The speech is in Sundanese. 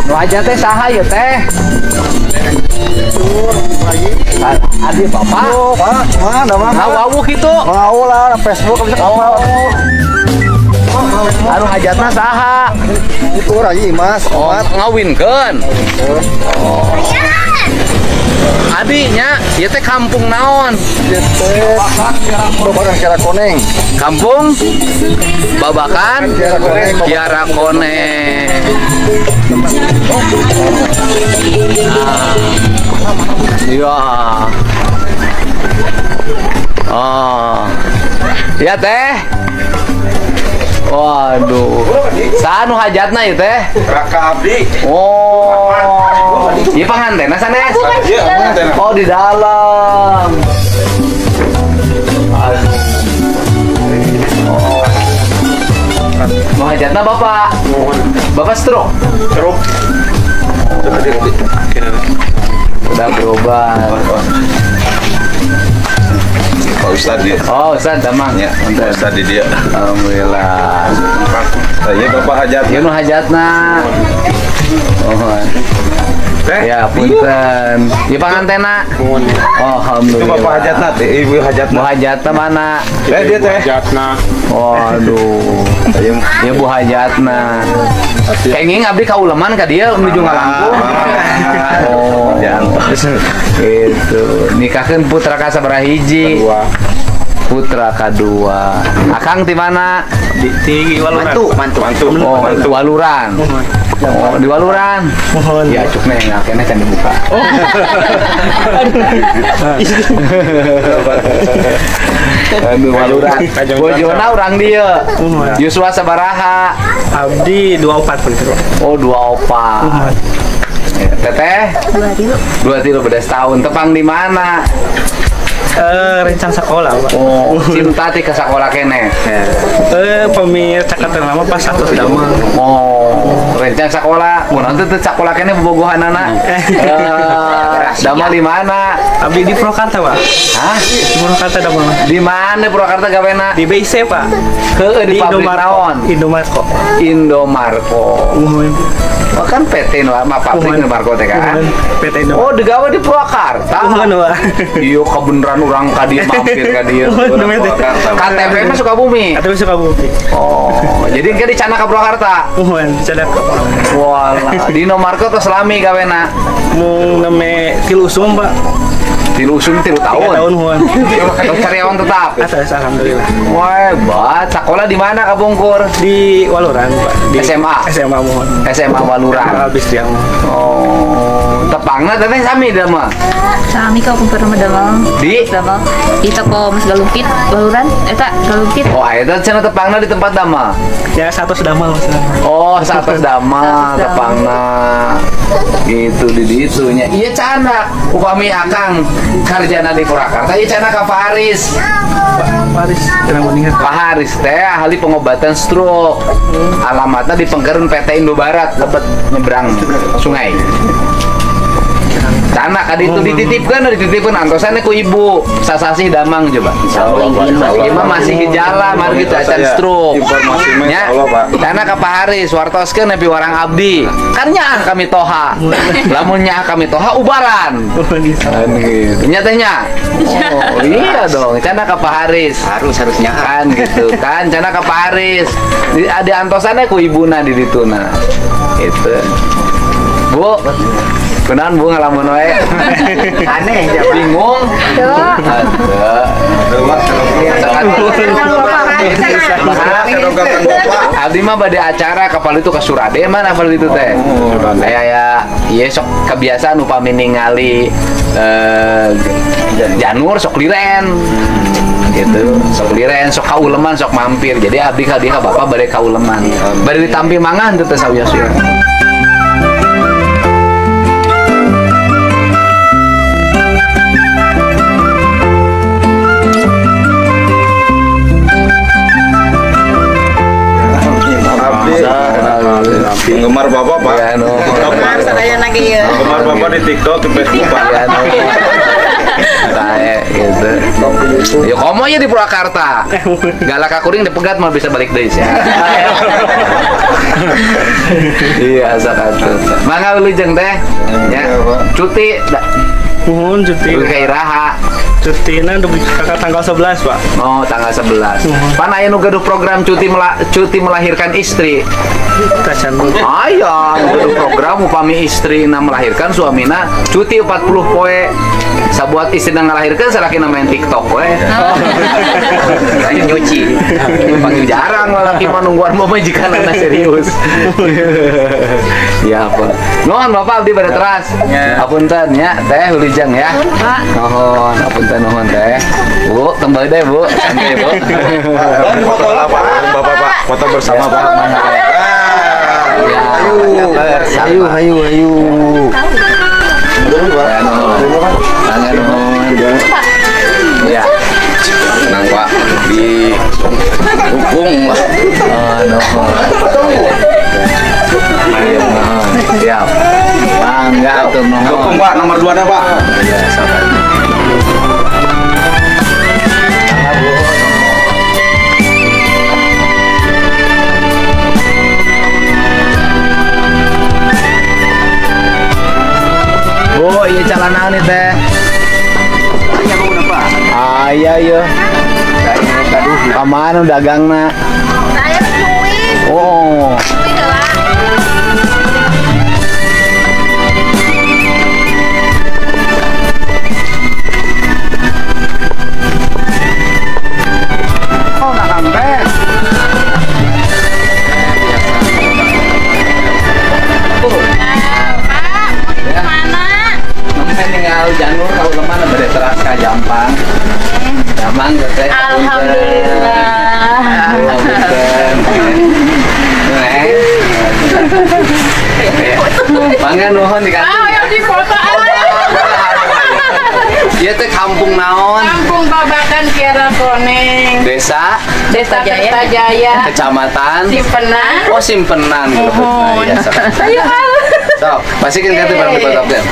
Nu hajat teh saha ieu teh? Adi bapak. Oh, Pak, mana mah? Ngawawuh kitu. Ngawuh lah, Facebook bisa ngawuh. Anu hajatna saha? Itu Rai Mas, oh, ngawinkeun. Oh. Adinya, ieu teh kampung naon? Ieu teh Babakan Kiara Koneng. Kampung Babakan Kiara Koneng. Kiara Koneng. Iya. Oh. Ya teh. Waduh. Saha nu hajatna ieu teh? Raka Abdi. Oh. Ieu pangantena sanes? Iya, pangantena. Oh, di dalam. Aduh. Oh. Nu hajatna Bapak. Bapak stroke? Stroke. Udah berubah. Pak Ustadz dia. Oh, Ustadz damang ya. Pak Ustadz dia. Alhamdulillah. Iya Bapak hajat. Ieu nu hajatna. Oh. Ya punten. Ieu pangantena. Oh, alhamdulillah. Itu Bapak hajatna teh, Ibu hajatna. Bu hajatna mana? Dia teh. Hajatna. Waduh. Ieu Bu hajatna. Kenging abdi kauleman ka dieu menuju ngalangkung. Oh, itu nikahkeun putra ka sabaraha hiji? Putra kadua. Akang di mana? Di Waluran. Mantu. Oh, mantu Waluran. Oh, di Waluran. Ya cuk nih ngakene can dibuka. Oh. Aduh, Waluran. Bojona urang dieu. Yuswa sabaraha? Abdi 24 pun. Oh, 24. Teteh? 23 bedas tahun. Tepang di mana? Rencang sekolah, Pak. Oh, cinta ti ke sekolah kene. Pemir cakatan lama pas satu damel. Oh, rencang sekolah. Mun nanti teu sekolah kene bobogohanana. Damel di mana? Abdi di Purwakarta, Pak. Hah? Di Purwakarta damel. Di mana Purwakarta gawena? Di BIC, Pak. Heueuh, di pabrik naon? Indomarko. Indomarko. Oh, kan PT mah pabrik Indomarko teh kan. PT Indomarko. Oh, digawe di Purwakarta. Nuhun, Pak. Iya, kebeneran urang ka dieu mampir ka dieu. KTP mah Sukabumi. KTP Sukabumi. Oh, jadi engke dicana ka Purwakarta. Nuhun, dicana ka Purwakarta. Walah, di Indomarko tos lami gawena. Mung name tilu usum, Pak. Tilu usum 3 tahun. 3 tahun, nuhun. Terus karyawan tetap. Atas, alhamdulillah. Wah, hebat. Sekolah di mana ka Bungkur? Di Waluran, Pak. Di SMA. SMA mohon. SMA Waluran. Habis dia. Oh, tepangna teteh sami da mah. Sami ka Bungkur mah damel. Di damel. Di toko Mas Galumpit Waluran eta Galumpit. Oh, eta cenah tepangna di tempat damel. Ya, satu damel. Oh, satu damel tepangna. Gitu di ditunya. Iya cana upami akang karjana di Purwakarta ieu cenah ka Pak Haris. Pak Haris, Pak Haris teh ahli pengobatan stroke. Alamatnya di Pengkerun PT Indobarat, lebet nyebrang sungai. Cana kadi itu dititipkan antosannya ku ibu sasasih damang coba. Ieu mah masih gejala mari kita acan stroke. Nya. Cana ka Pak Haris wartoskeun nepi warang abdi. Kan nyaah kami toha. Lamun nyaah kami toha ubaran. Kan gitu. Nya teh nya. Oh, iya dong. Cana ka Pak Haris. Harus nyaah. Kan gitu kan. Cana ka Pak Haris. Di antosannya ku ibuna di dituna. Itu. Bu, kunaon Bu ngalamun wae? Aneh ya, bingung. Abdi mah bade acara kapal itu ke Surade mana kapal itu teh. Aya ya ieu sok kebiasaan upami ningali janur sok liren. Gitu, sok liren, sok kauleman, sok mampir. Jadi abdi ka dieu ka bapak bade kauleman. Bade ditampi mangan teu teh sawios-wios. Penggemar bapak, Pak. Ya, no. Penggemar lagi ya. Penggemar bapak di TikTok, di Facebook, Pak. Ya, no. Tae, gitu. TikTok, di YouTube. Ya komo ya di Purwakarta. Galak kuring dipegat mau bisa balik deui ya. Iya sok atuh. Mangga wilujeng teh. Ya. Cuti. Nuhun cuti. Dugi ka iraha. Cutina dugi ka tanggal 11, Pak. Oh, tanggal 11. Pan aya nu gaduh program cuti cuti melahirkan istri. Tacan. Aya, nu gaduh program upami istrina melahirkan suamina cuti 40 poe. Sabuat istrina ngalahirkeun salakina main TikTok we. Lain nyuci. Panggil jarang lalaki mah nungguan pamajikanana serius. Ya apa. Nuhun Bapak abdi bade teras. Apunten ya, teh wilujeng ya. Pak. Nuhun, apunten nuhun teh. Bu, kembali deh Bu. Santai Bu. Foto lah Pak, Bapak Pak, foto bersama Pak. Ya, Ayo, ayo, ayo. Ya, nuhun. Mangga nuhun. Ya. Tenang Pak, di dukung lah. Oh, nuhun. Ayo, nuhun. Siap. Mangga atuh nuhun. Dukung Pak, nomor 2 dah Pak. Iya, sok. Bu, iya calana nih teh. Ah iya iya. Kamana dagangna? Saya nyuwis. Oh. Nyuwis heula. Oh, nak sampai. Pak, mana? Sampai tinggal janur kalau lemah bade teras ka Jampang. Damang teh. Alhamdulillah. Alhamdulillah. Mangga nuhun di kantor. Ah, yang di foto. Ieu teh kampung naon? Kampung Babakan Kiara Koneng. Desa, Desa Kertajaya, Kecamatan Simpenan. Oh, Simpenan. Nuhun. Ayo. Sok, pasikeun ka teh barang dipotokkeun.